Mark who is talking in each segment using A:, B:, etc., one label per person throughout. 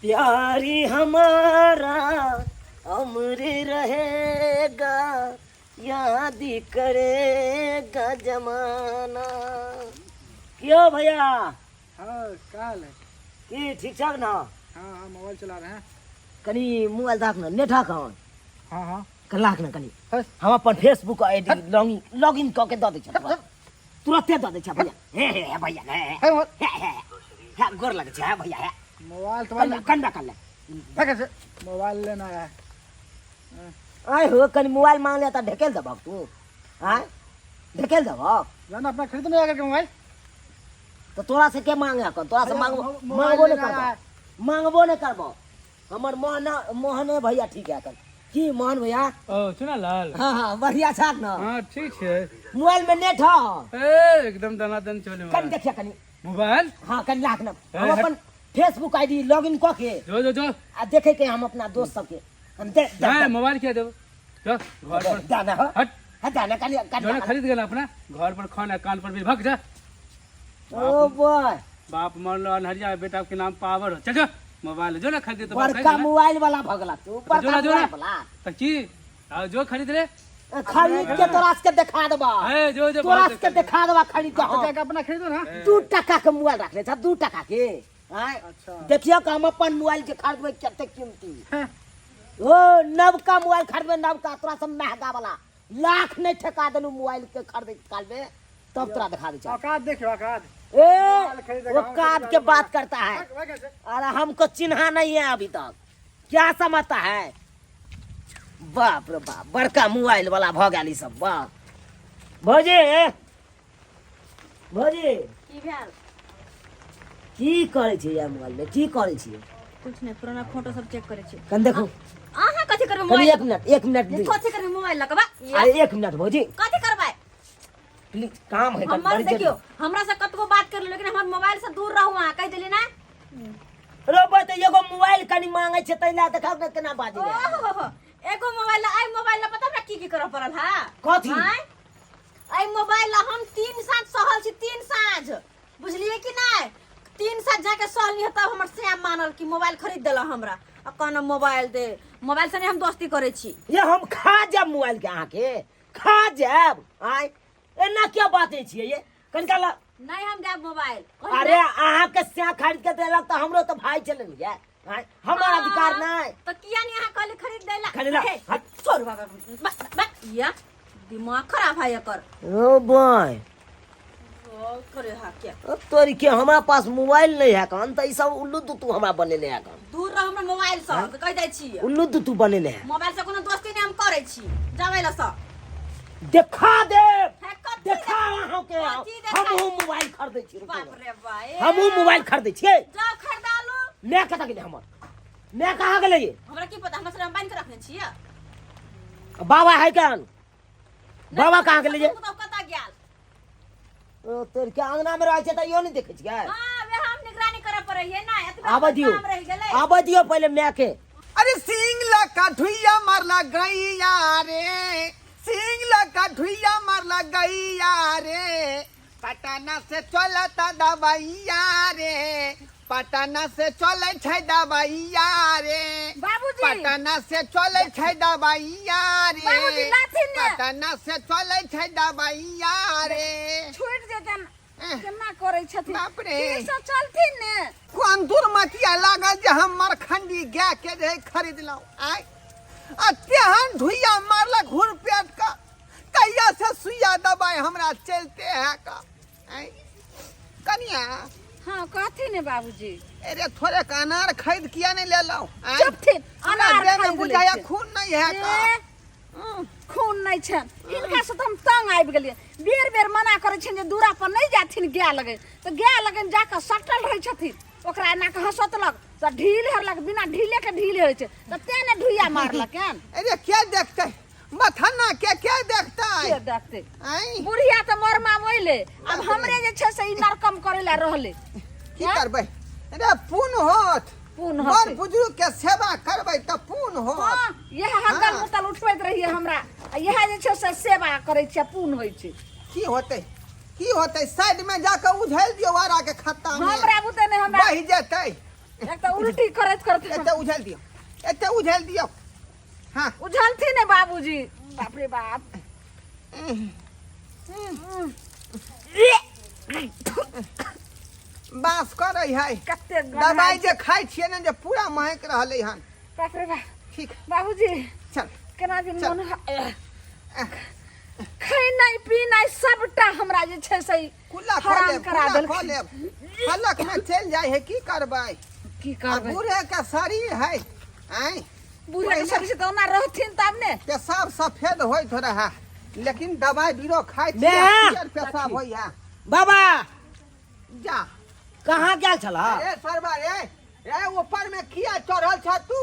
A: प्यारी हमारा अमर रहेगा, याद करेगा जमाना। क्यों भैया?
B: हाँ, का हाल है?
A: की ठीक ठाक ना?
B: हाँ हाँ, मोबाइल चला रहे हैं।
A: कनी मोबाइल दाख ना, नेट हाक हन।
B: हाँ हाँ।
A: कलाक ना कनी।
B: हस।
A: हम अपन फेसबुक आईडी लॉगिन कऽ के दऽ दै छियै, तुरते दऽ दै छियै भैया। हे हे हे भैया, हे हे।
B: हे, मोबाइल।
A: हे हे हे, गोर लगै छै हे भैया, हे।
B: मोबाइल तो
A: कन्ना कन्ना कर ले।
B: फेंक से मोबाइल लेना है।
A: आय हो, कनी मोबाइल मांग ले तऽ ढकेल देबहक तू? आय ढकेल देबहक?
B: जाना अपना खरीद नहीं आकर के मोबाइल।
A: तऽ तोरा से के मांगे अखन? तोरा से
B: अरे,
A: मांगबो
B: मोबाइल
A: मांगबो नहि
B: लेना
A: करबो।
B: है।
A: मांगबो नहि करबो। हमर मोहन मोहने भैया ठीक है अखन। की मोहन भैया?
C: ओ सुना लाल।
A: हाँ हाँ, बढ़िया छाक ना?
C: हाँ, ठीक छै।
A: मोबाइल में नेट ह?
C: ए एकदम दनादन चले।
A: कनी देखिया कनी।
C: मोबाइल?
A: हाँ, कनी लाख ना।
C: ए,
A: हम
C: हट।
A: अपन फेसबुक आईडी लॉगिन कऽ के
C: जो जो जो।
A: आ देखे के हम अपना दोस्त सबके हम दे दे।
C: नहीं, मोबाइल क्या देबो, जो घर पर।
A: दाना हो।
C: हट।
A: हट दाना, कनी कनी।
C: जो ना खरीद गेल अपना घर पर खाना कान पर भी भग जा।
A: Oh boy.
C: बाप मरलो अनहरिया, बेटा के नाम पावर हो। चल जो मोबाइल जो ना खरीद तो बाप
A: बड़का
C: खरीद ना।
A: मोबाइल वाला भगला तू,
C: जो
A: बड़का
C: ना, जो ना।
A: मोबाइल वाला।
C: तो की आ जो खरीद ले।
A: खरीद के तोरा के देखा देबा।
C: ए जो जो
A: तोरा
C: बहुत
A: के देखा देबा खरीद के।
B: तो
A: हम
B: जाके अपना खरीदो ना।
A: 2 टका के मोबाइल रखले छ, 2 टका के। आँय?
B: अच्छा।
A: देखियो कि हम अपन मोबाइल के खरीदबै कते कीमती।
B: हाँ।
A: ओ नवका मोबाइल खरीदबै, नवका, तोरा सब महंगा वाला लाख नहीं ठेका देलू मोबाइल के खरीदे काल में, तब तोरा दिखा दे।
B: औकात देखियो, औकात।
A: ए
B: मोबाइल खरीदेगा, हम
A: औकात
B: खरीदेगा।
A: के बात करता है।
B: भाग, भाग ऐसे।
A: अरे हमको चिन्हा नहीं है अभी तक, क्या समझता है? बाप रे बाप, बड़का मोबाइल वाला भ गेल ई सब। बाप भौजी, भौजी।
D: की भेल?
A: की करै छी यार मोबाइल में, की करै छी?
D: कुछ नहीं, पुराना फोटो सब चेक करै छी।
A: कन देखू।
D: अहाँ कथी करबै
A: कनी
D: मोबाइल?
A: एक मिनट, एक मिनट दी।
D: कथी करबै मोबाइल लऽ कऽ बा?
A: अरे एक मिनट भौजी।
D: कथी करबै?
A: प्लीज, काम है।
D: हमर
A: बड़ी
D: देखियो,
A: जरूरी।
D: हमरा से कतबो बात कर लेकिन हमर मोबाइल से दूर रहू। अहाँ कहि देली ना।
A: रोबो तऽ एगो मोबाइल कनी मांगे छै तै ला देखाउ ने केना बाजै है।
D: ओहो, एगो मोबाइल ला, एहि मोबाइल ला पता हमरा की की करऽ पड़ल है?
A: कथी?
D: आँय? एहि मोबाइल ला हम 3 साँझ सहल छी, 3 साँझ, बुझलियै कि नहि? 3 साँझ जाके सहल नहीं तब हमर श्याम मानल कि मोबाइल खरीद देला हमरा। आ कहना मोबाइल दे, मोबाइल से नहीं हम दोस्ती करै छी।
A: ये हम खा जाब मोबाइल के, अहाँके खा जाब। आँय, एना क्या बात छियै ये? कनिका ला।
D: नहीं हम देब मोबाइल।
A: अरे अहाँके स्या खरीद के देलक तऽ हमरो तऽ भाई छलै ने ये। आँय, हमर अधिकार नहि?
D: तऽ किया नहीं अहाँ कहली खरीद देला?
A: खरीद ला।
D: हे,
A: हट।
D: छोड़ बाबा, बस बस, या दिमाग खराब है एकर।
A: Oh boy.
D: ओ करे हा क्या?
A: तोरी के हमरा पास मोबाइल नहीं है कन, तऽ ई सब उल्लू तू हमरा बनेने है कन।
D: दूर रह हमरा मोबाइल से, कहि दै छी।
A: उल्लू तू बनेने है।
D: मोबाइल से कोनो दोस्ती नहीं हम करै छी, जाबै ला सब।
A: देखा दे।
D: हे, कथी?
A: देखा अहाँ के।
D: कथी देखा?
A: हमहूँ मोबाइल खरीदै छी, रुकू
D: बाप
A: ने।
D: रे बा, ए।
A: हमहूँ मोबाइल खरीदै छियै।
D: जाओ खरीदा लो।
A: मैं कतऽ गेलै हमर? मैं कहाँ गेलै ये?
D: हमरा की पता, हमरा सब बान्हि के रखने छियै।
A: बाबा है केहन? बाबा कहाँ गेलै ये?
D: तो कतऽ गेल?
A: ओ, तोर के अंगना में रहै छै तऽ इहो नहि देखै छियै?
D: हां, वे हम निगरानी करऽ पड़ै है ना, एतबे
A: आबऽ दियौ।
D: काम रहि गेलै।
A: आबऽ दियौ पहिले माय के।
E: अरे सिंग लका ढुइया मारला गैया रे, सिंग लका ढुइया मारला गैया रे, पटना से चलता दवाइया रे, पटना से चलै छै दवाइया रे।
F: बाबूजी।
E: पटना से चलै छै दवाइया रे।
F: बाबूजी, लाथिन ने।
E: पटना से चलै छै दवाइया रे।
F: छूटि जेतन।
E: एह।
F: केना करै छथिन?
E: बाप रे।
F: ठीक से चलथिन ने।
E: कोन दुर्मतिया लागल जे हमर खंडी गाय के रहे खरीदलहुँ आय, आ तेहन ढुइया मारलक हुर पेट का, कहिया से सुइया दबाई हमरा चलते है का। आय कनिया।
F: हाँ, कहथिन ने बाबूजी।
E: अरे थोड़े का अनार खरीद किया नहीं ले लो? आय?
F: चुप थिन,
E: हमरा
F: अनार
E: देह में
F: खरीद लै
E: बुझाया
F: छियै।
E: खून नहीं है का।
F: ए, खून नहीं छै। हिनका से तऽ हम तंग आबि गेलियै। बेर बेर मना करै छियनि जे दूरा पर नहि जाथिन गाय लगे, तऽ गाय लगे जाकऽ सटल रहै छथिन। ओकरा एना कऽ हँसोतलक तऽ ढील हेरलक, बिना ढीले के ढील होइ छै, तऽ तें ने ढुइया मारलक हन।
E: अरे के देखते मथना के, के देखते?
F: के देखते?
E: आँय?
F: बुढ़िया तऽ मरमा मोइले, आब हमरे जे छै से ई नरकम करै लए रहले।
E: की करबै? अरे पुन होत।
F: पुन
E: बड़
F: होतै।
E: बुजुर्ग के सेवा करबै तऽ पुन होत।
F: हाँ, इएह हगल मुतल उठबैत रहियै हमरा, आ इएह जे छै से सेवा करै छियै, पुन होइ छै।
E: की होतै, की होतै? साइड में जाके उझेल दियौ आरा के खत्ता में।
F: हमरा बुते नहि, हमरा
E: बहि जेतै।
F: एक तऽ उल्टी करैत करैत
E: एते उझल दियौ, एते उझल दियौ। हाँ।
F: उझलथिन ने बाबूजी। बाप रे बाप,
E: बाँस करै है।
F: कते
E: दबाई जे खाइ छियै ने, जे पूरा महक रहलै हन।
F: बाप रे बाप।
E: ठीक।
F: बाबूजी।
E: चल।
F: केना दिन
E: चल।
F: मन खेनाइ पीनाइ सबटा हमरा जे छै से
E: कुल्ला खो
F: हराम
E: लेब,
F: करा
E: कुल्ला खो
F: देलखिन।
E: लेब, हलक में चलि जाइ है, की करबै?
F: की
E: आ
F: करबै?
E: बूढ़े के शरीर है, आँय?
F: बूढ़े के शरीर से तऽ ओना रहथिन तब ने।
E: पेशाब सफेद होइत रहे, लेकिन दबाई बीरो खाइ
A: बे!
E: छियै, पियर पेशाब होइ है।
A: बाबा।
E: जा।
A: कहाँ गेल छलह?
E: ए सरबा रे, ए ऊपर में किया चढ़ल छ तू?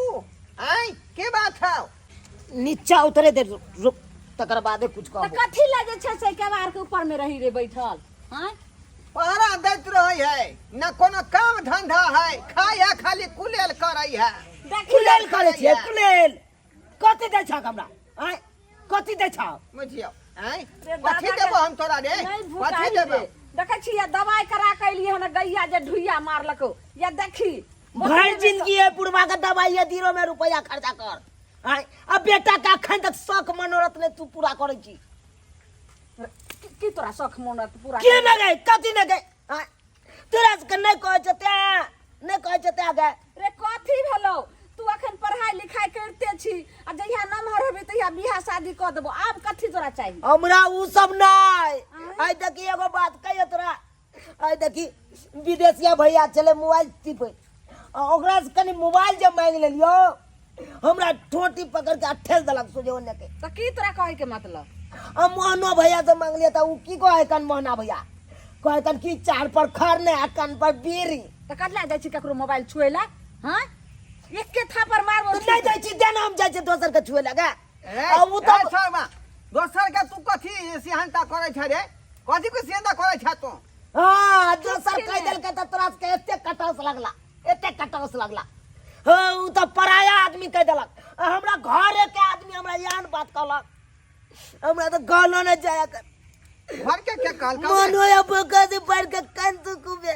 E: आँय, के बात हौ?
A: नीचा उतरे दे, रुक, तकर बादे कुछ
D: तऽ
A: कहबो।
D: कथी लए जे छै से केबाड़ के ऊपर में रही रे बैठल? आँय?
E: पहरा दैत रहै है न, कोनो काम धंधा है, खाय है, खाली कुलेल करै है।
D: देखी।
A: कुलेल करै छियै कुलेल। कथी दै छह हमरा? आँय, कथी दै छह?
E: बुझियौ, आँय?
F: रे
E: कथी
F: दादा के-
E: देबो हम तोरा रे?
F: नहीं
E: कथी
F: भुकाही
E: देबो?
F: रे। देखै छियै, दवाई करा के एलियै हन, गैया जे ढुइया मारलको या देखी।
A: भरि जिंदगी है बुढ़वा के दवाई है दीरो में रुपया खर्चा कर। आँय, अब बेटा के अखन तक शौक मनोरथ ने तू पूरा करै छी।
F: की तोरा शौक मनोरथ पूरा?
A: के न गए, कथी न गए? आँय, तोरा सबके नहि कहै छौ तें नहि कहै छौ तें गए।
F: रे, कथी भेलौ? तू अखन पढ़ाई लिखाई करिते छी आ जहिया नमहर हेबी तहिया बियाह शादी कऽ देबो। आब कथी तोरा चाही?
A: हमरा उ सब नहि। आइ देखी, एगो बात कहियो तोरा। आइ देखी, विदेशिया भैया छलै मोबाइल टिपै, आ ओकरा से कनि मोबाइल जे मांगि लेलियो, हमरा ठोटी पकड़ के ठेल देलक सोझे ओने के।
F: तऽ की तोरा कहै के मतलब?
A: आ मोहनो भैया से मांगलियै तऽ उ की कहै कन? मोहना भैया कहै कन कि चार पर खरने आ कान पर बीड़ी।
F: तऽ कतला जाइ छी ककरो मोबाइल छुए ला? हाँ, एके थापर मारबो।
A: तऽ नहि जाइ छी देना, हम जाइ छी दोसर के छुए लगे।
E: ए,
A: आ उ
E: ए
A: तऽ
E: शर्मा, दोसर के तू कथी सिहनता करै छ रे? कथी के सिहनता करै छ तू?
A: हाँ, दोसर कहि देलकै तऽ तोरा सबके एते कटास लगला, एते कटास लगला। हाँ, उ तऽ पराया आदमी कहि देलक आ हमरा घरे के आदमी हमरा एहन बात कहलक, हमरा तऽ कहलो नहि जाय कर।
E: घर के कहलकौ रे?
A: मन होया बोका से पढ़ के कंतु कुबे।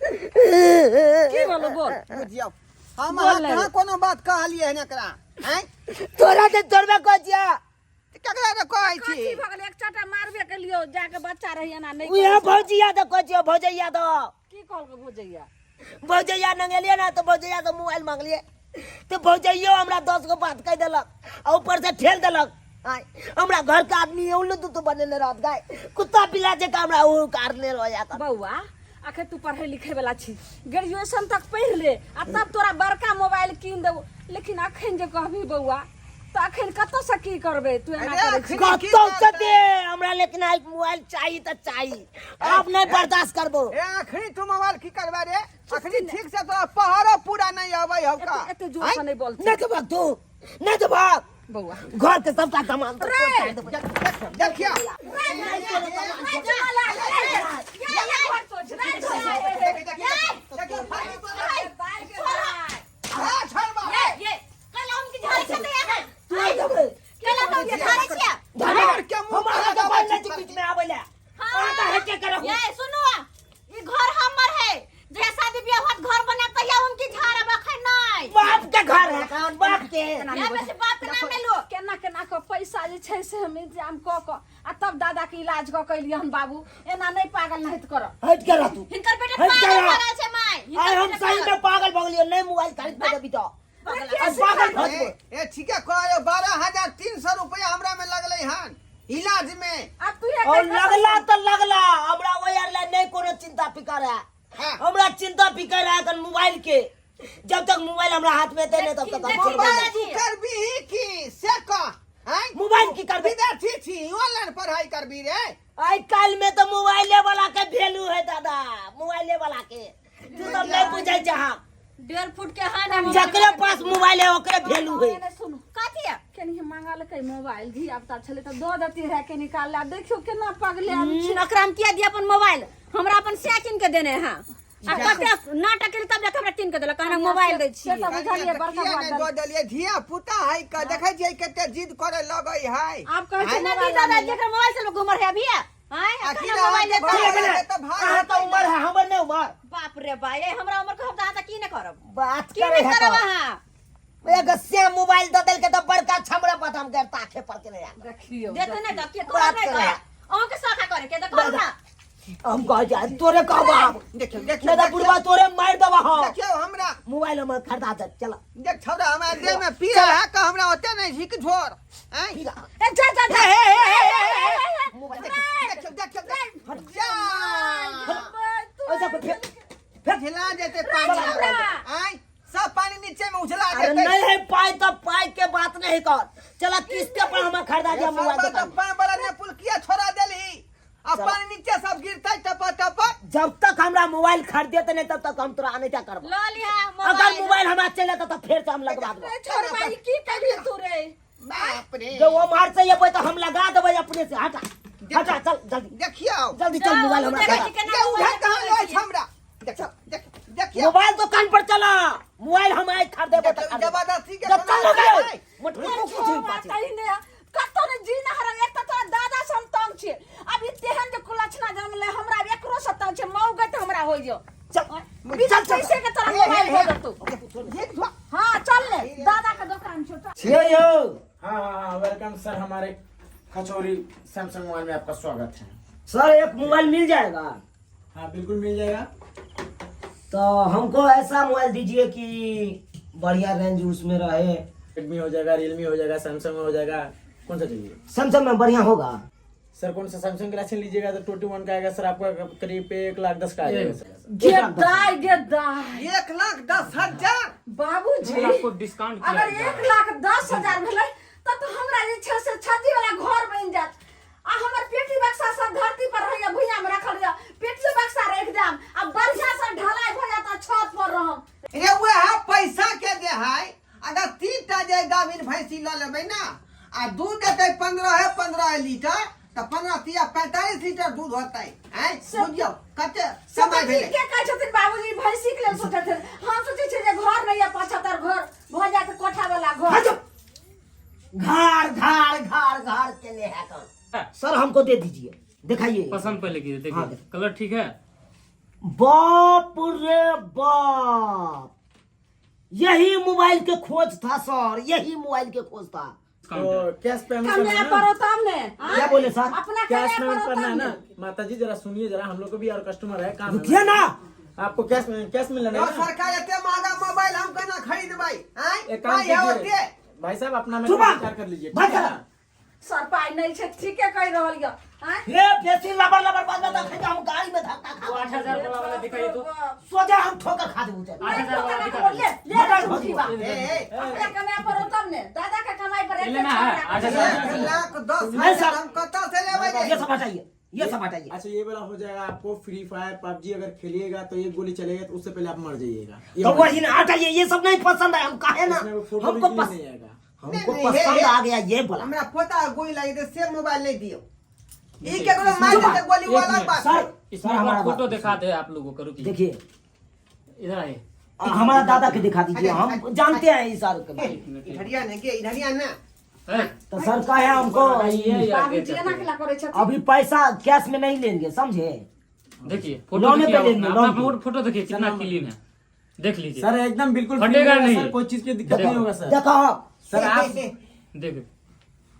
F: की बोलो, बोल।
E: बुझियौ, हम
F: बोल
E: अहाँ
F: ले।
E: कहाँ कोनो बात कहलियै हन एकरा? आँय?
A: तोरा तऽ तोड़बे कहै छियै।
E: केकरा रे कहै छी?
F: कथी भऽ गेलै? एक चाटा मारबे केलियौ, जाके बच्चा रही एना नहि
A: उहे
F: करै।
A: भौजिया तऽ कहै छियौ, भौजैया दऽ।
F: की कहलकै भौजैया?
A: भौजैया नंगेलियै ने तऽ भौजैया से मोबाइल मांगलियै तऽ भौजैयो हमरा 10 गो बात कहि देलक आ ऊपर से ठेल देलक। आँय, हमरा घर के आदमी उल्लू तू बनेने रहत गाय, कुत्ता बिल्ला जकाँ हमरा ओ काटने रहै कर।
F: बौआ, अखन तू पढ़ै लिखै वाला छी, ग्रेजुएशन तक पढ़ि ले आ तब तोरा बड़का मोबाइल कीन देबो। लेकिन अखन जे कहबी बौआ, तऽ अखन कतऽसँ की करबै? तू एना
E: अरे
F: करै छी।
E: अखन की
A: कतौ से
E: करतै?
A: दे हमरा, लेकिन आइ मोबाइल चाही तऽ चाही, आब नहि बर्दाश्त करबो।
E: ए, अखनी तू मोबाइल की करबा रे? अखनी ठीक से तोरा पहरो पूरा नहीं आबै हौ का?
F: एते एते जोर से नहि बोलते।
A: नहि देबक तू, नहि देबक।
F: बौआ,
A: घर के सबटा सामान तो
F: रे!
A: तोड़ देबै।
E: देखिया।
A: तोड़ देबै।
E: घर के मुँह
A: हमरा
E: पर
A: के
E: दबाइ
A: बोलने छी बीच में आबै ले। अहाँ तऽ हेके के रहू।
D: ये सुनो, ई घर हमर है। जे शादी ब्याह होत, घर बना, तहिया हम की झाड़ब, अखन नहीं।
A: बाप के घर है कौन बाप के?
F: एना नहि
D: ये बेसी बाप के नाम नहि लो।
F: केना केना कऽ पैसा जे छै से हम इंतजाम कऽ कऽ आ तब दादा के इलाज कऽ के एलियै हन। बाबू, एना नहि पागल नाहित कर।
A: हट के रह तू।
D: हिनकर बेटा
A: हट
D: पागल
A: जा।
D: भऽ गेल छै माय। हिनकर
A: आइ हम
D: बेटा
A: सही
D: पागल।
A: में पागल भऽ गेलियै। नहि मोबाइल खरीद के देबी तऽ आइ पागल भऽ जेबै।
E: ए, ठीके कहयो, 12,300 रुपया हमरा में लगलै हन इलाज में।
F: आब तू
A: और लगला तऽ लगला, हमरा ओहि आर लए नहि कोनो चिंता फिकर है।
E: हाँ।
A: हमरा चिंता फिकर है अखन मोबाइल के। जब तक मोबाइल हमरा हाथ में एतै नहि, तब तक हम छोड़बै
E: मोबाइल
A: नहि।
E: तू करबी की से कह? आँय?
A: मोबाइल की करबै?
E: विद्यार्थी छी, ऑनलाइन पढ़ाई करबी रे?
A: आइ काल्हि में तऽ मोबाइले वाला के वैल्यू है दादा, मोबाइले वाला के। तू सब नहि बुझै छह।
D: 1.5 फुट के है ना।
A: जकरे पास मोबाइल है, ओकरे वैल्यू है।
F: एने सुनू।
D: कथी है?
F: केनी मांगलकै मोबाइल, धिया पुता छलै तऽ दऽ देती रहे के निकाल। देखियौ केना पगले आबै छै।
D: ओकरा हम किया दिया अपन मोबाइल? हमरा अपन से कीन के देने है आ कते नाटक केली तब जाके हमरा कीन के देलक। कहना मोबाइल दै
F: से
D: छी।
F: तऽ बुझलियै बड़का
E: किया नहि
F: बात।
E: दऽ देलियै? धिया पुता है का, देखै छियै कते जिद करे लगै है।
F: आब कहै छै
D: ना
F: मोबाइल
D: दादा,
F: आनै लए।
D: जेकर मोबाइल से लोग घूमर है अभी। आय
E: आखिर
D: अखन मोबाइल
E: अहाँके
D: लेता
E: भाय
A: चले
E: है तऽ भाय
A: अहाँ
E: हेतै
A: तऽ उमर है हमर नहीं उमर
D: बाप रे बा ये हमरा उमर कहब तऽ अहाँ तऽ की ने करब
A: बात
D: की
A: करे
D: ने
A: है
D: करब
A: तो
D: अहाँ
A: एगो से मोबाइल दऽ देलकै तऽ बड़का छमरा पर हम गैर ताके पर के नहीं आयल।
F: देखियौ
D: देते ने तऽ के
A: बात
D: करब नहि
A: करे।
D: तऽ अहूँके सखा करे के तऽ करू ना
A: हम कह जाए तोरे कहब हम
E: देखियौ देखियौ
A: नहीं तऽ बुढ़वा तोरे मारि देबा हम
E: देखियौ हमरा
A: मोबाइल हमर खरीदा दे चल
E: देख छौड़ा हमरा देह में पीड़ा है का हमरा ओते नहीं झिक झोर आँय
F: ए जा जा जा हे हे हे हे
A: मोबाइल
E: देखियौ देखियौ देखियौ जा
A: ऐसा कोई फेर फेर
E: उझला जेतै पानी आँय सब पानी नीचे में उझला
A: अरे
E: जेतै
A: नहीं है पाई तो पाई के बात नहीं कर चला किस्त पर हमें खरीदा दिया मोबाइल
E: सब
A: दुकान में।
E: पानी वाला ने पुल किया छोड़ा देली आ
A: चला।
E: पानी नीचे सब गिरतै टप टप
A: जब तक हमरा मोबाइल खरीदे नहीं तब तक हम तोरा आने क्या करबो
D: लऽ लिहा
A: अगर मोबाइल हमरा चले तो फिर से हम लगवा देबो
F: ए छोड़ भाई की करिए तू रे
E: बाप रे
A: जब वो मार से अबै तो हम लगा देबै अपने से हटा हटा चल जल्दी
E: देखियौ
A: जल्दी चल मोबाइल हमरा
D: देखै
A: खरीदा।
D: छी केना
E: ये उधर
D: मोबाइल
E: कहाँ
D: देखै
E: लय
D: छी।
E: छै हमरा देखियौ देखियौ
A: मोबाइल दुकान पर चला मोबाइल हम आइ खरीदेबो तऽ खरीदेबो।
E: जबरदस्ती के
A: जब चल
E: कोनो
A: गए
E: है।
A: मोटकी को कुछ नहीं पाछे
F: कहीं ने कतौ ने जी ना हरल एक तऽ तोरा दादा से हम तंग छियै अब ई तेहन जे कुलक्षणा जन्मलै हमरा अब एकरो से तंग छै मौगत हमरा होइ जो
A: चल
F: बिना
A: चल चल
F: पैसे के तोरा
E: हे, हे,
F: मोबाइल
E: हे।
F: दे देतौ
E: देख धुआ।
F: हाँ चल ले दादा के दुकान छौ चल।
A: ये यो
G: हाँ हाँ हाँ welcome सर हमारे खचौरी सैमसंग मोबाइल में आपका स्वागत है
A: सर एक मोबाइल मिल जाएगा
G: हाँ बिल्कुल मिल जाएगा
A: तो हमको ऐसा मोबाइल दीजिए कि बढ़िया रेंज उसमें रहे
G: रेडमी हो जाएगा रियलमी हो जाएगा सैमसंग हो जाएगा कौन सा चाहिए
A: सैमसंग में बढ़िया होगा
G: सर कौन सा सैमसंग गैलेक्सी लीजिएगा तो 21 का आएगा सर आपका करीब 1,10,000 का आएगा सर
F: गे दाय गे दाय
E: 1,10,000
F: बाबूजी
C: आपको डिस्काउंट किया
F: अगर
C: जा
F: 1,10,000 भेलै तब तऽ हमरा जे छै से छज्जी वाला घर बनि जायत आ हमर पेटी बक्सा सब धरती पर रहैया भुइयाँ में रखल रहैया पेटियो बक्सा राखि देम आ बढ़िया से ढलाई भऽ जायत आ छत पर रहम
E: रे वएह पैसा के जे है अगर 3 टा जे गाभिन भैंसी लऽ लेबै ने आ दूध देतै 15 15 लीटर तऽ 15 तिया 45 लीटर दूध होतै आँय बुझियौ कते
F: से
E: समय
F: तऽ
E: भेलै
F: ठीके कहै छथिन बाबूजी भैंसी के लेल सोचै छथिन हम सोचै छियै जे घर नहि यऽ 75 घर भऽ जायत कोठा वाला घर
A: हट घर घर घर घर के ले है कौन सर हमको दे दीजिए दिखाइए
C: पसंद पहले कीजिए
A: हाँ,
C: देखिए कलर ठीक है
A: बाप रे बाप यही मोबाइल के खोज था सर यही मोबाइल के खोज था
C: डिस्काउंट है
G: तो कैश पेमेंट करना
F: कमाए
G: है ना
F: पड़ो तब ने हाँ?
A: क्या बोले सर
F: अपना
G: कैश
F: कमाए
G: पेमेंट
F: पड़ो
G: करना है
F: तब
G: ना
F: ने
G: माता जी जरा सुनिए जरा हम लोग को भी और कस्टमर है काम है
A: रुकिए ना
G: आपको कैश में कैश में लेना
E: यौ
G: है ना
E: सरकार एते महंगा मोबाइल हम केना खरीदबै आँय
G: एक काम
E: पाइ है
G: कीजिए
E: ओते
G: भाई साहब अपना में
A: चुप
G: विचार कर लीजिए
A: भाई
G: ठीक है
A: साहब।
G: ना?
F: सर पाइ नहि छै ठीके कहि रहल यऽ आँय?
A: ये बेसी लबर लबर बात बता खाई हम गाड़ी में धक्का खा
C: वो 8000 वाला वाला दिखाइए तो
A: सोचा हम ठोकर खा देबू चल
C: 8000 वाला दिखा
F: ले
C: दीजिए।
F: ले
A: मोबाइल
F: झूठी बात
E: ए, ए,
F: अपना कमाए पड़ो तब ने दादा के कमाई पर
C: ये
F: एक
C: लेना है, 8000
E: 1,10,000
A: नहीं सर।
E: हम कतऽ से लेबै
A: ये सब हटाइए ये सब हटाइए
G: अच्छा ये वाला हो जाएगा आपको फ्री फायर पबजी अगर खेलिएगा तो एक गोली चलेगा तो उससे पहले आप मर जाइएगा ये
A: तो
G: वाला।
A: वही ना हटाइए ये सब नहीं पसंद है हम काहे ना
G: इसमें वो फोटो भी
A: हमको
G: क्लियर
A: पस,
G: नहीं आएगा
A: हमको
E: नहीं, नहीं,
A: पसंद
E: हे-
A: आ गया ये बोला
E: हमरा पोता गोली लागि दे से मोबाइल नहीं दियो ई केकरो मार देते गोली
C: एक
E: वाला
C: मिनट,
E: बात
A: सर
C: इसमें
A: सर
C: एक बार
A: हमारा
C: फोटो
A: बात-
C: दिखा दे आप लोगों को रुकिए
A: देखिए
C: इधर आइए
A: हमारा दादा के दिखा दीजिए
E: अरे,
A: हम
E: अरे,
A: जानते हैं इस साल के बारे में।
C: एक मिनट, एक
E: इधरिया ने के इधरिया ने
C: मिनट। ए,
A: तो सर कहे हमको
C: ये यार
F: बाबूजी
C: देख
F: एना
C: सकते हैं।
F: केला करै छथिन
A: अभी पैसा कैश में नहीं लेंगे समझे
C: देखिए फोटो
A: लोने
C: देखिए
A: पे लेंगे,
C: अपना
A: लोन
C: अपना
A: पे।
C: फोटो देखिए कितना क्लीन है देख लीजिए
G: सर एकदम बिल्कुल free
C: फटेगा
G: मिलेगा
C: नहीं।
G: सर कोई चीज की दिक्कत नहीं होगा सर
A: देखो
G: सर आप
C: देखो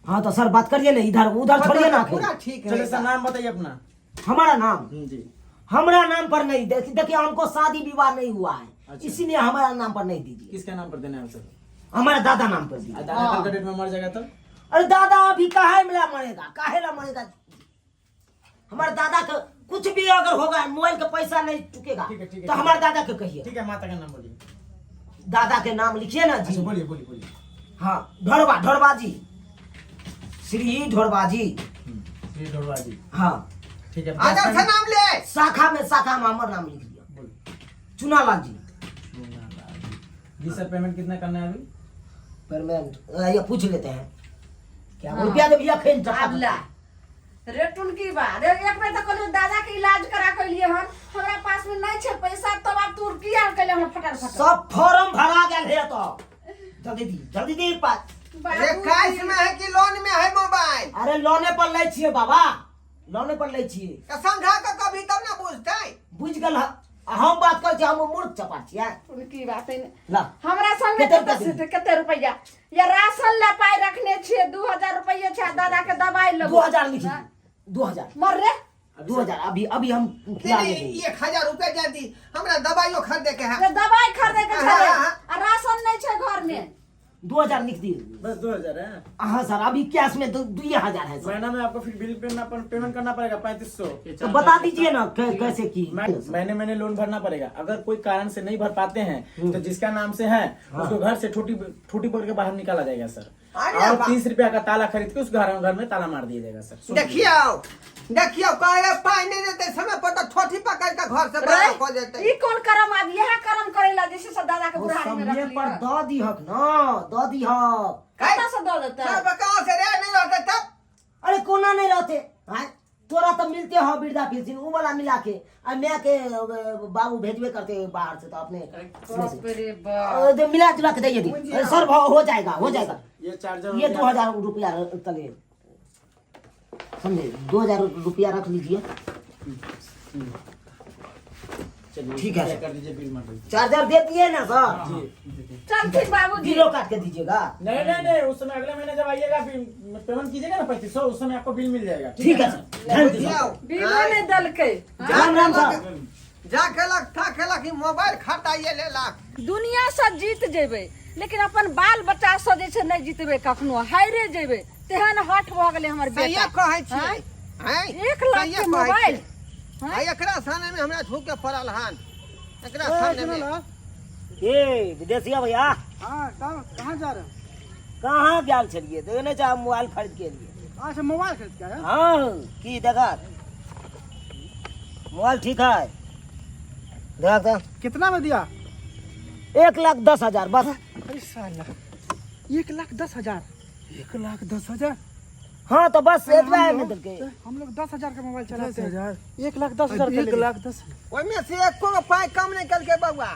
A: हाँ तो सर बात करिए ना इधर उधर छोड़िए ना
E: पूरा ठीक है
G: चलिए सर नाम बताइए अपना
A: हमारा नाम
G: जी
A: हमारा नाम पर नहीं देखिए हमको शादी विवाह नहीं हुआ है
G: अच्छा।
A: इसीलिए हमारा नाम पर नहीं दीजिए
G: किसका नाम पर देना है सर
A: हमारा दादा नाम पर दीजिए
G: दादा कल का डेट में मर जाएगा तो
A: अरे दादा अभी काहे ला मरेगा काहे ला मरेगा हमारे दादा का कुछ भी अगर होगा मोबाइल का पैसा नहीं चुकेगा
G: ठीक है, ठीक है,
A: तो
G: ठीक
A: हमारे दादा के कहिए
G: ठीक है माता का नाम बोलिए
A: दादा के नाम लिखिए ना जी
G: अच्छा बोलिए बोलिए बोलिए
A: हाँ ढोरबा ढोरबा जी श्री ढोरबा जी
G: श्री ढोरवा जी
A: हाँ
G: ठीक है
E: आदर से नाम ले
A: शाखा में हमार नाम लिख लिया
G: बोलिए
A: चुनालाल जी
G: जी सर पेमेंट कितना करना है अभी
A: पेमेंट ये पूछ लेते हैं क्या रुपया दे भैया खेल
F: आब ला रे टुनकी बा रे एक बेर तऽ कहलियौ दादा के इलाज करा के लिए हन हमरा पास में नहीं छै पैसा तब आब तू किया कैले हमरा फटाफट
A: सब फॉर्म भरा गेल है तो जल्दी दी जल्दी दी पास
E: रे कैश में है कि लोन में है मोबाइल
A: अरे लोने पर लै छियै बाबा लोने पर लै छियै।
E: तऽ समझा कऽ कभी तब ने बुझतै।
A: बुझि गेल ह। आ हम बात करै छी, हम मूर्ख चपाट छियै।
F: की बात है
A: ला।
F: हमरा संगे
A: कते
F: कते
A: रुपया
F: से कते रुपैया या राशन ला पाइ रखने छियै 2000 रुपैया छै आ दादा के दवाई लेबो।
A: 2000 लिखी, 2000।
F: मर रे।
A: 2000 अभी अभी हम खिला
E: दीदी,
A: लेबै।
E: 1000 रुपया दे दी, हमरा दवाइयो खरीदे के है।
F: रे दवाई खरीदे के छै
E: हाँ, हाँ।
F: आ राशन नहीं छै घर में।
A: 2000 लिख दिए।
G: बस 2000 है।
A: हाँ सर, अभी कैश में 2000 है सर।
G: महीना में आपको फिर बिल पेमेंट करना पड़ेगा 3500।
A: तो बता दीजिए ना कैसे की।
G: महीने महीने लोन भरना पड़ेगा। अगर कोई कारण से नहीं भर पाते हैं तो जिसका नाम से है उसको घर से ठूटी ठूटी पकड़ के बाहर निकाला जाएगा सर।
E: अरे
G: और
E: वाह।
G: 30 रुपया का ताला खरीद के उस घर घर में ताला मार दिया जाएगा सर। सुन लीजिए।
E: देखियौ देखियौ, कहे पाइ नहि देतै समय पर तऽ ठोठी पकड़ के घर से बाहर कऽ देतै।
F: ई कोन करम आब इएह करम करेला जैसे से दादा के
A: ओ
F: बुढ़ारी में
A: समय
F: रखली
A: पर
F: है।
A: दऽ दिहक ना, दऽ दिहक।
F: कतऽ से दऽ देतै?
E: सब कहाँ से रे नहीं रहतै तब?
A: अरे कोना नहीं रहते हैं, तोरा तो मिलते हो वृद्धा पेंशन उ वाला मिला के, आ मैं के बाबू भेजबे करते बाहर से तो अपने
F: बाप रे बाप।
A: दे मिला जुला के दे दी सर, हो जाएगा, हो जाएगा।
G: ये चार्जर
A: ये 2000 रुपया तले समझे, 2000 रुपया रख लीजिए।
G: चलिए,
A: ठीक है।
G: कर दीजिए बिल मार दीजिए।
A: चार्जर दे दिए ना सर?
G: जी।
F: चल ठीक बाबूजी।
A: बिलो काट के दीजिएगा।
G: नहीं नहीं नहीं, उस समय अगले महीने जब आइएगा पेमेंट कीजिएगा ना 3500, उस समय आपको बिल मिल जाएगा।
A: ठीक है सर, thank you sir.
F: बिलो नहीं दलकै।
A: राम राम सर।
E: जा खेलक था खेलक ई मोबाइल खरीदाइए लेलक।
F: दुनिया से जीत जेबै लेकिन अपन बाल बच्चा से जे छै नहि जीतबै, कखनो हारे जेबै। तेहन हट भऽ गेलै हमर
E: सहिए
F: बेटा।
E: कहै छियै। हैं?
F: 1 लाख
E: सहिए
F: के
E: कहै
F: मोबाइल।
E: छियै। आ एकरा सामने में हमरा झुक के पड़ल हन, एकरा सामने में।
A: ए विदेशिया भैया।
B: हाँ, कहाँ जा रहे हो?
A: कहाँ गेल छलिए? देखे नहीं चाहे मोबाइल खरीद के लिए।
B: अच्छा मोबाइल खरीद के आया?
A: हाँ, की देखा मोबाइल ठीक है? देखा तो।
B: कितना में दिया?
A: 1,10,000 बस।
B: अरे साला 1,10,000। 1,10,000?
A: हाँ तो बस एतबा में देलकै।
B: हम लोग 10,000 का मोबाइल चलाते हैं। 1,10,000 का 1,10,000।
E: ओहिमे से एको पाइ कम नहीं कलकै बउआ।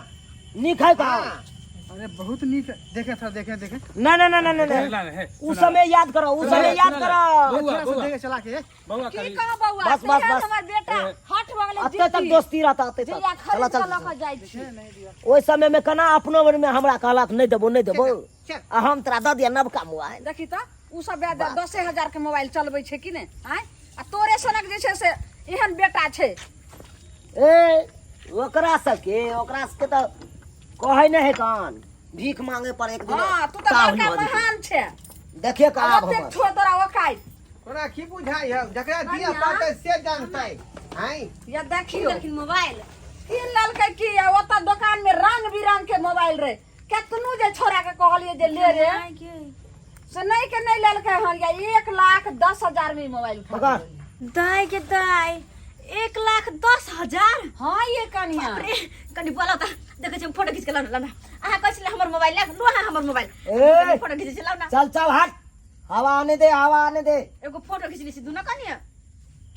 A: नीक है कहाँ?
E: हाँ।
B: अरे बहुत नीक है। देखे थोड़ा, देखे देखे।
A: ना ना ना ना ना ना।
C: है
A: उस समय याद करो, उस समय याद करो।
C: बउआ,
B: थोड़ा सा
C: बउआ।
B: देखे चला के।
C: बउआ
F: की
C: करी।
F: कहब बउआ?
A: बस, बस,
F: तेहन
A: बस।
F: हमर बेटा हट भऽ गेलै
A: अते तक
F: जिद्दी।
A: दोस्ती रहता अते तक।
F: जहिया
A: चला
F: खरीद
A: चल।
F: कऽ लऽ कऽ जाइ छी।
A: ओहि समय में कना अपनो बेर में हमरा कहलक नहीं देबो नहीं देबो,
E: चल।
A: आ हम तोरा दऽ दिया नबका मोबाइल।
F: देखी तऽ उ सब 10,000 के मोबाइल चलबै छै कि नहि? आँय, आ तोरे सनक जे छै से एहन बेटा छै।
A: ए ओकरा सबके तऽ कहै नहि है कान, भीख मांगे पर एक दिन।
F: हाँ, तू तऽ
A: ताहुन
F: बड़का
A: भऽ जेतै।
F: महान छै।
A: देखिए का आब
F: ओतेक
A: हमर।
F: छो तोरा ओकाइत।
E: तोरा की बुझाइ हौ? जकरा दिया
F: कन्या।
E: पड़तै से जानतै। हैं?
F: या देखियौ।
D: देलखिन मोबाइल।
F: कीन लेलकै की? आ ओतऽ दोकान में रंग बिरंग के मोबाइल रहे। केतनो जे छोरा के कहलियै जे ले रे, से नहीं के नहीं लेलकै हन। या 1,10,000 में ई मोबाइल खरीद
A: पकड़।
F: लेलकै।
D: दाय के दाय, 1,10,000?
F: हाँ ये कनिया।
D: बाप रे, कनि बोला त देखै छी हम फोटो खींच के लाउ ना, लाउ ना। अहाँ कहै छलियै हमर मोबाइल लए, लू अहाँ हमर मोबाइल।
A: ए!
D: फोटो खींचै छी, लाउ ना।
A: चल चल हट, हवा आने दे, हवा आने दे।
D: एगो फोटो खींच लै छी दुनू कनिया।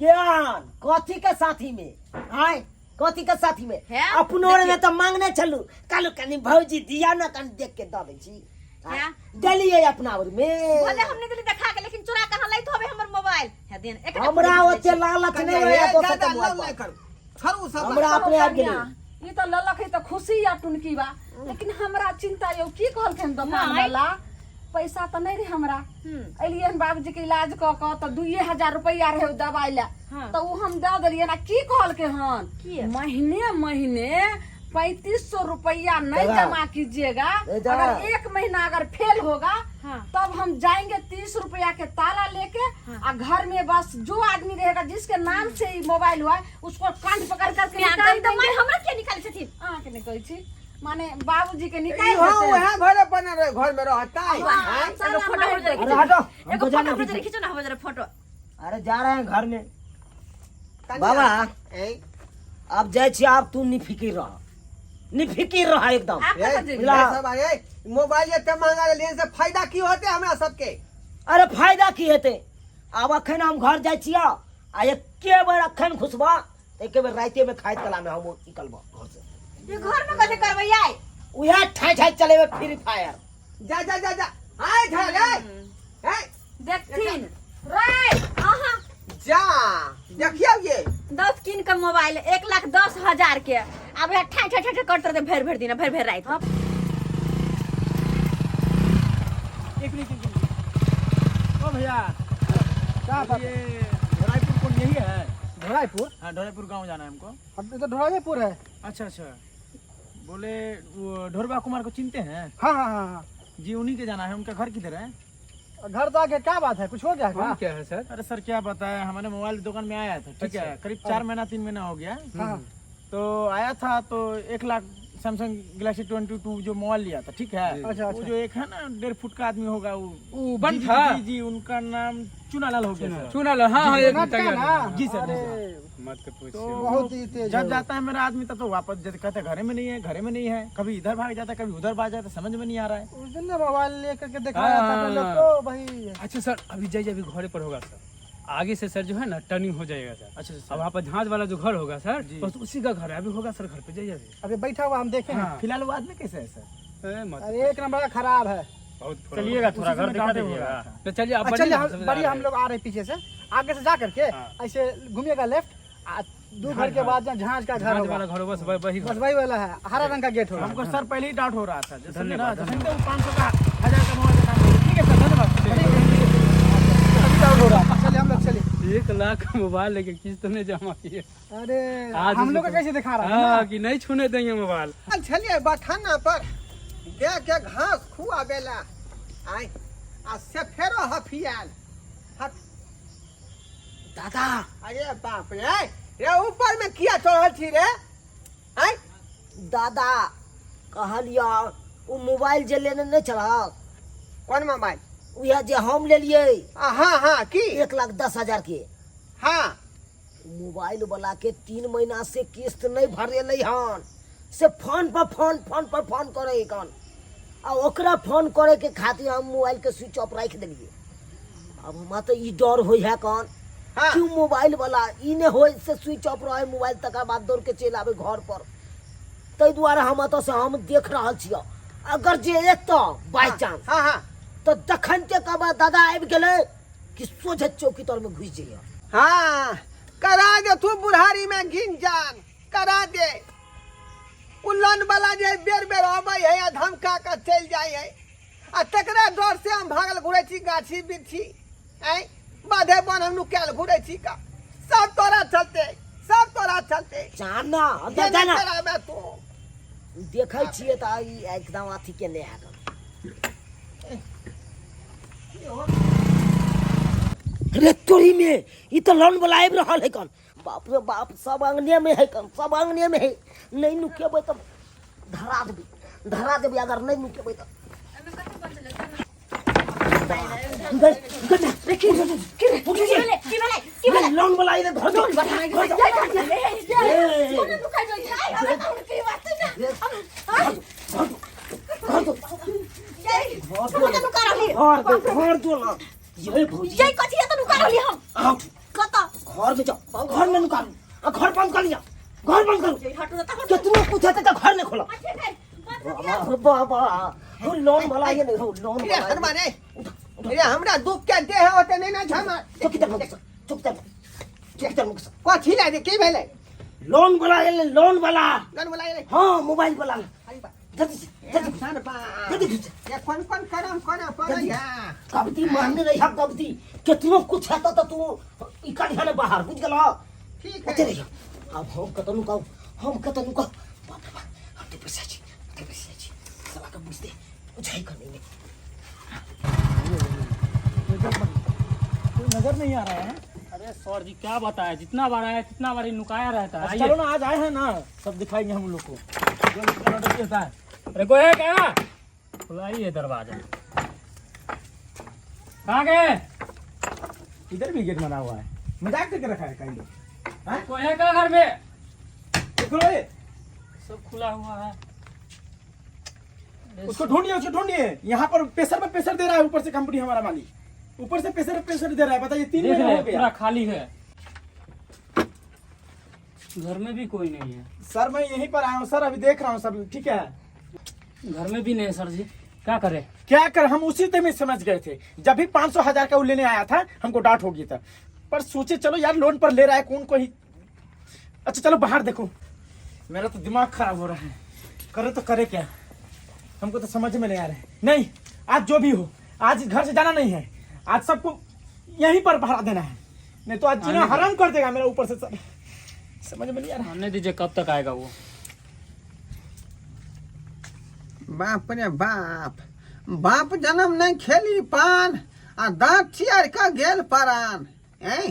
A: ज्ञान कथी के साथी में आय, कथी के साथी में?
D: हैं?
A: अपनो में तो मांगने छलू, कालू कनी भौजी दिया ना, कनी देख के दऽ दै छी।
D: हैं?
A: देलियै अपना और में।
D: भले हमने दिली देखा के, लेकिन चोरा कहाँ लैत होबे हमर मोबाइल। है then, एकटा
A: हमरा
D: फोटो खींच
A: ओते
D: लै छी।
A: लालच नहीं
E: कन्या,
A: रहै
E: हे,
A: दोसर के
E: ज्यादा
A: मोबाइल
E: लव
A: पर।
E: नहि करू, छोड़ू सब।
A: हमरा अपने आबि गेलै।
F: कन्या, ई तऽ लेलक है तऽ खुशी या टुनकी बा, लेकिन हमरा चिंता यौ की कहलखिन दोकान
D: नहि।
F: वाला, पैसा तऽ नहि रहे हमरा। एलियै हन बाबूजी के इलाज कऽ कऽ तऽ 2000 रुपैआ रहे ओ दवाइ लए,
D: हाँ।
F: तऽ ओ हम दऽ देलियै। आ की कहलकै हन?
D: की?
F: महीने महीने 3500 रुपया नहीं
A: दादा।
F: जमा कीजिएगा,
A: ए दादा।
F: अगर एक महीना अगर फेल होगा
D: हाँ।
F: तब हम जाएंगे 30 रुपया के ताला लेके, आ घर में बस जो आदमी रहेगा जिसके नाम से ई मोबाइल हुआ है, उसको कान पकड़ करके
D: प्यार
F: निकाल
D: करी तऽ
F: देंगे।
D: माय हमरा किया निकालै छथिन?
F: अहाँके नहि कहै छी, माने बाबूजी के निकालि
E: इहो
F: देतै।
E: उएह घरे बनल रहे, घर में रहतै।
F: हाँ,
E: हैं?
F: साला
D: एगो फोटो
F: मारि
D: हमरो जरा
F: देतै।
A: अरे हटो,
D: एगो
A: हमको
D: फोटो
A: जाना
D: हमरो जरा
A: पीछे।
D: खींचो ना, हमरो जरा फोटो।
A: अरे जा रहे हैं घर में।
E: कन्या,
A: बाबा।
E: हैं?
A: अब जाइ छी, आब तू निफिकिर रह, निफिकिर रह एकदम।
F: आब
E: ए,
F: कतऽ जेबही?
A: ला।
E: सब आए, मोबाइल एते महंगा लेलियै से फायदा की होतै हमरा सबके?
A: अरे फायदा की हेतै, आब अखन हम घर जाइ छियै आ एके बेर अखन घुसबा तऽ एके बेर रातिए में खाइत कला में हम निकलबा घर से।
D: ये घर में कथी करबै आइ?
A: उएह ठाइ ठाइ चलेबै फ्री फायर।
E: जा जा जा जा, आय धर रे। हैं?
F: देखथिन रे।
D: अहाँ
E: जा देखियो ये।
D: दस किन के मोबाइल 1,10,000 के आब वएह ठाइ ठाइ ठाइ ठाइ करैत रहतै भरि भरि दिन भरि भरि राति।
G: एक मिनट, एक मिनट। ओ भैया,
B: क्या बात?
G: ये ढोराईपुर कौन यही है?
B: ढोराईपुर?
G: हाँ, ढोराईपुर गांव जाना है हमको।
B: अब तो ढोराईपुर है।
G: अच्छा अच्छा, बोले वो ढोरबा कुमार को चिनते हैं?
B: हाँ हाँ हाँ हाँ
G: जी, उन्हीं के जाना है। उनका घर किधर है?
B: घर तो आके क्या बात है, कुछ हो गया क्या?
C: क्या है सर?
G: अरे सर क्या बताया, हमारे मोबाइल दुकान में आया था, ठीक है, करीब 4 महीना 3 महीना हो गया।
B: हाँ।
G: तो आया था तो 1 लाख सैमसंग गैलेक्सी 22 जो मोबाइल लिया था, ठीक है।
B: अच्छा,
G: वो
B: अच्छा।
G: जो एक है ना 1.5 फुट का आदमी होगा वो,
C: वो बन
G: जी,
C: था?
G: जी जी, उनका नाम चुनालाल हो गया सर।
C: चुनालाल, हाँ हाँ, एक
B: ना, ना।
G: जी सर, जी
B: अरे,
G: सर।
C: मत पूछिए।
G: तो
B: बहुत ही तेज
G: जब
B: है।
G: जाता है मेरा आदमी तब तो वापस जब कहते हैं, घरे में नहीं है, घरे में नहीं है, कभी इधर भाग जाता है कभी उधर भाग जाता है, समझ में नहीं आ रहा है।
B: उस दिन ना मोबाइल लेकर के दिखाया था
C: हाँ।
B: पहले तो भाई।
C: अच्छा सर, अभी जाइए, अभी घरे पर होगा सर, आगे से सर जो है ना टर्निंग हो जाएगा सर।
G: अच्छा
C: अब वहाँ पर झांझ वाला जो घर होगा सर,
G: जी।
C: बस उसी का घर है, अभी होगा सर घर पे जाइए अभी।
B: अभी बैठा हुआ हम देखे हैं।
C: हाँ।
G: फिलहाल वो आदमी कैसे है सर?
C: ए, मत
B: अरे एक नंबर का खराब है।
C: बहुत
H: चलिएगा थोड़ा
G: उसी
H: घर
G: में
H: दिखा
G: डांटे हो
H: दीजिएगा।
G: रहा था।
C: तो चलिए आप
B: अच्छा,
C: बढ़िए
B: चलिए
C: ना,
B: हम
C: सब
B: बढ़िया,
C: जा
B: हम
C: रहे
B: लोग आ रहे हैं पीछे से, आगे से जा करके
C: हाँ।
B: ऐसे घूमिएगा लेफ्ट, दो घर के बाद झांझ का
C: हैं।
B: घर
C: झांझ
B: होगा।
C: वाला घर होगा, बस वही
B: बस वही वाला है, हरा रंग का गेट होगा।
G: हमको सर पहले ही डाउट हो रहा था, जैसे
C: धन्यवाद,
G: ना, जैसे वो 500 का 1000 का मोबाइल का दाम। ठीक है सर, धन्यवाद।
B: अभी डाउट हो रहा है। चलिए हम लोग चलिए।
C: 1 लाख मोबाइल लेके किस्त में जमा किए।
B: अरे
C: आज
B: हम लोग
C: उसको-
B: का कैसे दिखा रहा है
C: हाँ
B: ना?
C: कि नहीं छूने देंगे मोबाइल।
E: चलिए बथाना पर दे के घास खुआबेला आय आ से फेरो हफियाल हट।
A: दादा।
E: अरे बाप रे, रे ऊपर में किया चढ़ल छी रे? आय
A: दादा कहलिया ओ मोबाइल जे लेने नहीं चला।
E: कौन मोबाइल?
A: उहे जे हम लेलिए।
E: आ, हाँ हाँ की
A: 1,10,000 के।
E: हाँ।
A: मोबाइल वाला के 3 महीना से किस्त नहीं भरेले हन, से फोन पर फोन, फोन पर फोन करे कन, आ ओकरा फोन करे के खातिर हम मोबाइल के स्विच ऑफ राखि देलिए। अब हमरा तो ई डर होइ है कन
E: हाँ।
A: क्यों मोबाइल वाला ई नहीं होय से स्विच ऑफ रहे मोबाइल, तकर बाद दौड़ के चलि आबे घर पर। ताहि दुआरे हम एतऽ से हम देख रहल छियै, अगर जे एतऽ बाय चांस
E: हाँ हाँ
A: तऽ तखन के कहबै दादा आबि गेलै कि सोझे चौकी तर में घुसि जइयै।
E: हाँ करा दे तू बुढ़ारी में गिन जान करा दे। उल्लन वाला जे बेर बेर अबै है आ धमका के चलि जाइ है, आ तकरा डर से हम भागल घुरै छी गाछी बिरछी, आँय बाधे बन हम नुकायल घुरै छी का। सब तोरा चलते, सब तोरा चलते।
A: जाना, अंदर
E: जे नहि
A: जाना।
E: कराबे तू।
A: देखै छियै तऽ ई एकदम अथी केने है। रे तोरी में ई तऽ लोन वाला आबि रहल है कन। बाप रे बाप, सब अंगने में है कन, सब अंगने में है। नहीं नुकेबै तऽ धरा देबै, धरा देबै अगर नहीं नुकेबै तऽ। लोन वाला आइले घर दो, घर दो। घर दो, घर दो, घर दो ना। ये भौजी।
D: ये कथी है तो नुका रहली हम?
A: आओ।
D: कतऽ?
A: घर में जाओ, घर में नुका लू। आ घर बंद कर लिया, घर बंद करू।
D: ये हटू तो हटू।
A: कितनो कुछ हेतै तऽ घर नहीं खोला।
D: ठीक है, बंद कर दिया।
A: बाबा, बाबा, हो लोन वाला ये नहीं, हो लोन
E: रे
A: वाला।
E: हनुमान रे, रे हमरा दुख के देह होते नहीं ना झमा।
A: चौकीदार मुख से, चौकीदार, चौकीदार मुख से।
E: कथी ला रे, की भेलै?
A: लोन वाला ये लोन वाला।
E: लोन वाला ये।
A: हाँ, मोबाइल वाला।
E: अरे बा।
A: जल्दी से, जल्दी।
E: सर बा।
A: जल्दी से।
E: ये कौन कौन करम कोना पड़ै है?
A: कबदी मारने रही है कबदी। कितनो कुछ हेतौ तऽ तू ई करिहे ने बाहर, बुझ गेलौ?
E: ठीक है।
A: ओते रहियो। आब हम कतऽ नुकाउ, हम कतऽ नुकाउ? बाप रे बाप, हम तऽ पैसा छी, हम तऽ पैसा छी। साला के बुझते, बुझाइ कऽ नहि।
G: कोई नजर नहीं आ रहा है।
C: अरे सर जी क्या बताया, जितना बार आया जितना बार नुकाया रहता है।
G: अच्छा, चलो ना, आज आए हैं ना, सब दिखाएंगे हम लोग को। जो इसका ऑर्डर होता है।
C: अरे कोई है क्या? खुला ही है दरवाजा। कहाँ गए?
G: इधर भी गेट बना हुआ है, मजाक करके रखा है कहीं लोग। हाँ?
C: कोई है क्या घर में?
G: देखो ये।
C: सब खुला हुआ है।
G: उसको ढूंढिए, उसको ढूंढिए। यहाँ पर प्रेशर में प्रेशर दे रहा है ऊपर से कंपनी, हमारा मालिक ऊपर से प्रेशर में प्रेशर दे रहा है। बताइए, 3
C: देख
G: महीना
C: रहे
G: हो
C: हैं,
G: गया।
C: पूरा खाली है, घर में भी कोई नहीं है।
G: सर मैं यहीं पर आया हूँ सर, अभी देख रहा हूँ सब ठीक है।
C: घर में भी नहीं है सर जी, क्या करे?
G: क्या कर, हम उसी टाइम में समझ गए थे। जब भी 500 हजार का वो लेने आया था हमको डांट हो गई था। पर सोचे चलो यार लोन पर ले रहा है कौन कोई। अच्छा चलो बाहर देखो, मेरा तो दिमाग खराब हो रहा है। करे तो करे क्या, हमको तो समझ में नहीं आ रहा है। नहीं आज जो भी हो आज घर से जाना नहीं है, आज सबको यहीं पर पहरा देना है, नहीं तो आज जीना हराम कर देगा मेरा ऊपर से सर। समझ में नहीं आ रहा।
C: आने दीजिए, कब तक आएगा वो।
E: बाप रे बाप, बाप जन्म नहीं खेली पान आ दाँत चियार कऽ गेल परान। ऐं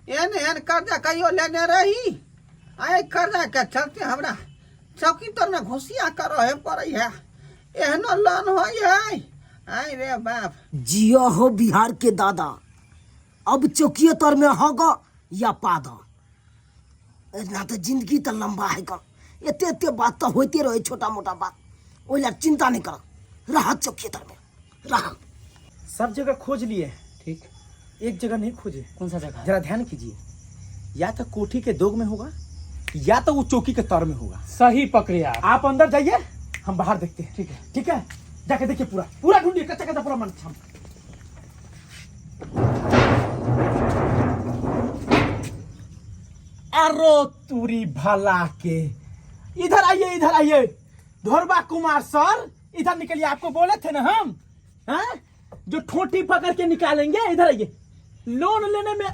E: एहन एहन कर्जा कहियो लेने रही? आइ कर्जा के चलते हमरा चौकी तर में घुसिया कऽ रहे पड़ै है। एहनो लोन होइ है? आइ रे बाप।
A: जियो हो बिहार के दादा, अब चौकिए तर में हग या पाद, ना तो जिंदगी तो लंबा है कर। एते एते बात तो होते रहे, छोटा मोटा बात, ओहि ला चिंता नहीं कर, रह चौकिए तर में रह।
G: सब जगह खोज लिए,
C: ठीक,
G: एक जगह नहीं खोजे।
C: कौन सा जगह?
G: जरा ध्यान कीजिए, या तो कोठी के दोग में होगा या तो वो चौकी के तर में होगा।
C: सही पकड़े आप।
G: आप अंदर जाइए, हम बाहर देखते हैं।
C: ठीक है।
G: ठीक है, जाके देखिए, पूरा पूरा ढूंढिए, कच्चा कच्चा पूरा मन छम। अरो तुरी भला के, इधर आइए, इधर आइए धोरबा कुमार सर, इधर निकलिए। आपको बोले थे ना हम, हाँ? जो ठोटी पकड़ के निकालेंगे। इधर आइए, लोन लेने में,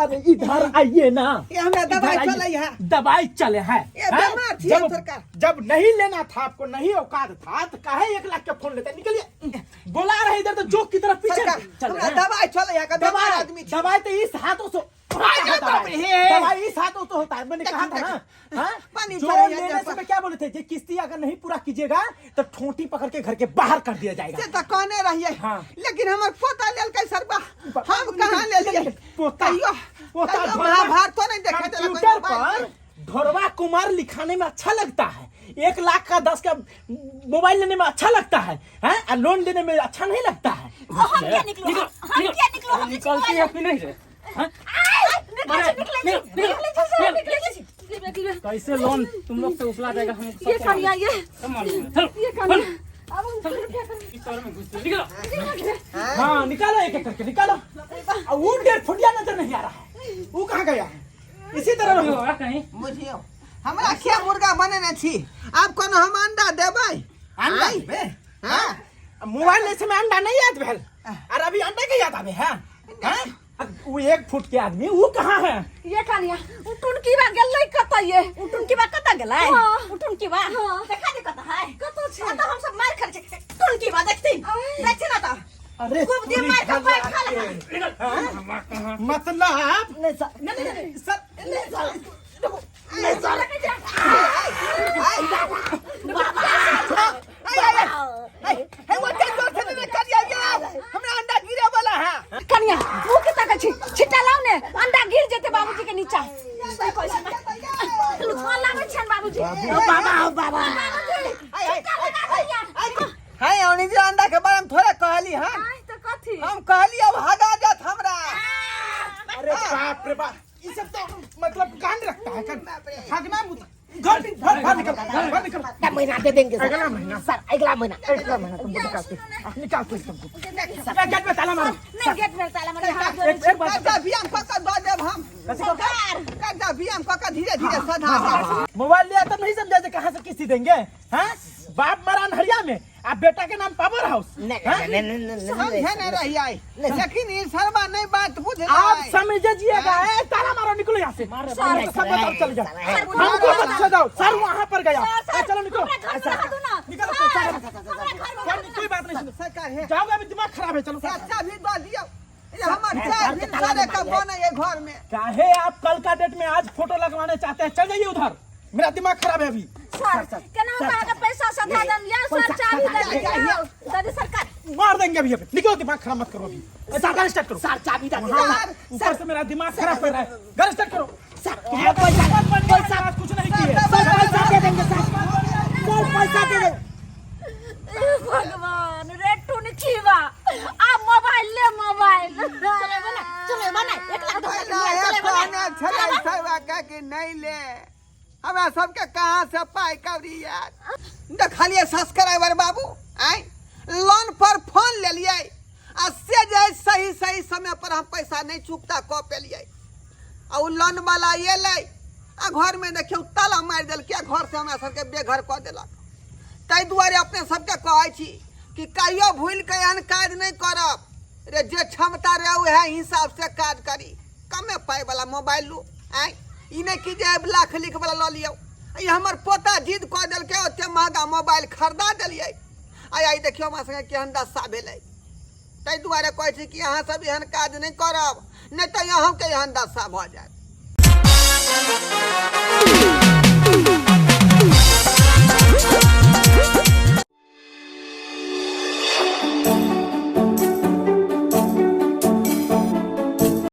G: अरे इधर आइए ना।
E: ये हमरा
G: इधर
E: दवाई
G: आइए।
E: चलै है।
G: दवाई चले है,
E: ये
G: हैं?
E: बीमार छियै
G: जब
E: सरकार।
G: जब नहीं लेना था आपको, नहीं औकात था तो काहे 1 लाख के फोन लेते? निकलिए, बोला रहे इधर तो जोक की तरफ पीछे
E: सरकार
G: चले
E: हमरा
G: हैं।
E: दवाई चलै है, बीमार
G: दवाई
E: आदमी छी।
G: दवाई तो इस हाथों से होता है दवाई। दवाई इस हाथों से होता है, मैंने कहा था ना। हाँ?
E: पानी
G: जो
E: चढ़ाइए
G: लेने
E: देह
G: से
E: पर।
G: मैं क्या बोले थे, ये किस्ती अगर नहीं पूरा कीजिएगा तो ठोंटी पकड़ के घर के बाहर कर दिया जाएगा।
E: से तऽ कहने रहियै,
G: हाँ।
E: लेकिन हमर पोता लेलकै सरबा, हम कहाँ लेलियै?
G: पोता
E: कहियो
G: पोता
E: कहियो
G: ढोरबा-
E: महाभारतो नहीं देखे देलक ओहि
G: कंप्यूटर
E: मोबाइल
G: पर ढोरबा कुमार लिखाने में अच्छा लगता है, 1 लाख का 10 का मोबाइल लेने में अच्छा लगता है, हैं? और लोन देने में अच्छा नहीं लगता है।
D: हम किया निकलो, हम किया निकलो, हम
C: निकलती है कि नहीं रे? हाँ?
D: निकले छी, निकले छी, निकले छी, सर, निकले छी।
C: कैसे लोन तुम लोग से उसला जाएगा हम
F: ये कनिया, ये
C: सब मालूम है। चलो
F: ये कनिया, अब हम फिर क्या करें?
C: इस शहर में घुस निकलो।
G: हाँ निकालो, एक एक करके निकालो। और वो 1.5 फुटिया नजर नहीं आ रहा है, वो कहाँ गया है? इसी तरह रहो।
C: होगा कहीं।
E: बुझियौ हमरा के मुर्गा बनेने छी, आब कोनो हम अंडा देबै?
G: अंडा
E: आँय?
G: देबै?
E: हाँ।
G: मोबाइल ले समय अंडा नहीं याद भेल और अभी अंडा के याद आवे है, हैं? वो 1 फुट के आदमी वो कहाँ है?
F: ये कनिया, उ टुनकी बा गेलै कतऽ ये?
D: उ टुनकी बा कतऽ गेलै?
F: हाँ।
D: उ टुनकी बा
F: हाँ।
D: देखा दे कतऽ है।
F: कतऽ छै?
D: तऽ हम सब मार खाइ छी। टुनकी बा देखथिन,
F: आय।
D: देखथिन ना तऽ
G: अरे
D: खूब दिन
G: तुरी
D: मार के
G: भला
D: पैर खा
G: के।
D: लेता।
G: हाँ? मतलब
A: नहीं सर,
G: नहीं नहीं नहीं सर,
A: नहीं सर, देखो, नहीं सर,
E: हे वो जोर से नहीं करिया, हमरा अंडा गिरे वाला है।
F: कनिया, मुँह के ताकै छी, छिट्टा लाउ ने, अंडा गिर जेतै बाबूजी के नीचा। सही कहै छी। लुथुआ लागै छनि बाबूजी।
A: ओ बाबा, ओ बाबा।
F: बाबूजी, छिट्टा लगा दिया।
E: है औनी जे अंडा के बारे में थोड़ा कहली हन।
F: आय तऽ कथी?
E: हम कहली अब हगा जात हमरा।
G: अरे बाप रे बाप, ये सब तो मतलब कान रखता है, कान भागना मुत घर घर बाहर निकल, बाहर निकल।
A: अगला महीना दे देंगे सर।
G: अगला महीना।
A: सर, अगला महीना, अगला महीना तुमको निकालते
G: निकालते हैं तुमको। गेट में ताला मारो।
F: नहि, गेट में ताला मारू, हाथ जोड़ै
G: एक एक बात।
E: कर्जा भी हम कऽ कऽ दऽ देब हम।
D: सरकार
E: कर्जा भी हम कऽ कऽ धीरे धीरे सधा देब।
G: मोबाइल लिया तो नहीं समझा जे कहाँ से किस्ती देंगे। हाँ बाप मरा अनहरिया में, आप बेटा के नाम पावर हाउस।
A: नहीं नहीं नहीं नहीं नहीं
E: समझे नहीं रहियै, लेकिन ई सरबा नहीं बात बुझ।
G: आप समझिएगा। ए, ताला मारो, निकलो यहाँ से।
F: सर,
G: सब बताओ, चले जाओ।
F: सर,
G: हमको मत सजाओ सर, वहाँ पर गया।
F: सर,
G: ए, चलो निकलो।
F: हमरा घर में रह दो ना।
G: निकलो
F: सर,
G: सर,
F: हमरा घर में रह दो
G: कोई बात नहीं सुनो।
E: सरकार है।
G: जाओगे अभी, दिमाग खराब है, चलो।
E: अच्छा भी दऽ दियौ, ये हमर चार दिन सारे का बने ये घर में।
G: काहे आप कल का डेट में आज फोटो लगवाने चाहते हैं? चल जाइए उधर, मेरा दिमाग खराब है अभी।
F: सर, केना हम अहाँके पैसा सधा देम? या सर, चाबी दे दियौ।
D: दादी सरकार
G: मार देंगे अभी अभी, निकलो, दिमाग खराब मत करो अभी। ऐसा घर स्टार्ट करो।
A: सर, चाबी दे।
G: वहाँ ऊपर से मेरा दिमाग खराब कर रहा है। घर स्टार्ट करो।
A: सर,
G: तुम्हारा
A: पैसा
G: पैसा आज कुछ नहीं किए।
A: सर, पैसा दे देंगे सर, सर, पैसा दे देंगे।
F: हे भगवान रे टुनकीवा, आ मोबाइल ले, मोबाइल।
D: चले बना, चले बना, 1 लाख 10 लाख मोबाइल चले बना।
E: कहने छलै सरबा के कि नहीं ले, हमरा सबके कहाँ से पाइ कौड़ी यार। देखलियै सब्सक्राइबर बाबू, आँय लोन पर फोन लेलियै आ से जे सही सही सही समय पर हम पैसा नहि चुकता कऽ पेलियै। आ ओ लोन वाला एलै आ घरमे देखियौ ताला मारि देलकै आ घरसँ हमरा सबके बेघर कऽ देलक। ताहि दुआरे अपने सबके कहै छी कि कहियो भूलि कऽ एहन काज नहि करब रे, जे क्षमता रहे उएह हिसाबसँ काज करी। कमे पाइवला मोबाइल लू, आँय, ई नहि कि जे लाख लिख वाला लऽ लियौ। ई हमर पोता जिद कऽ देलकै, ओते महगा मोबाइल खरीदा देलियै, आ आइ देखियौ हमरा संगे केहन दशा भेलै। ताहि दुआरे कहै छी कि अहाँ सब एहन काज नहि करब, नहि तऽ अहूँके एहन दशा भऽ जायत।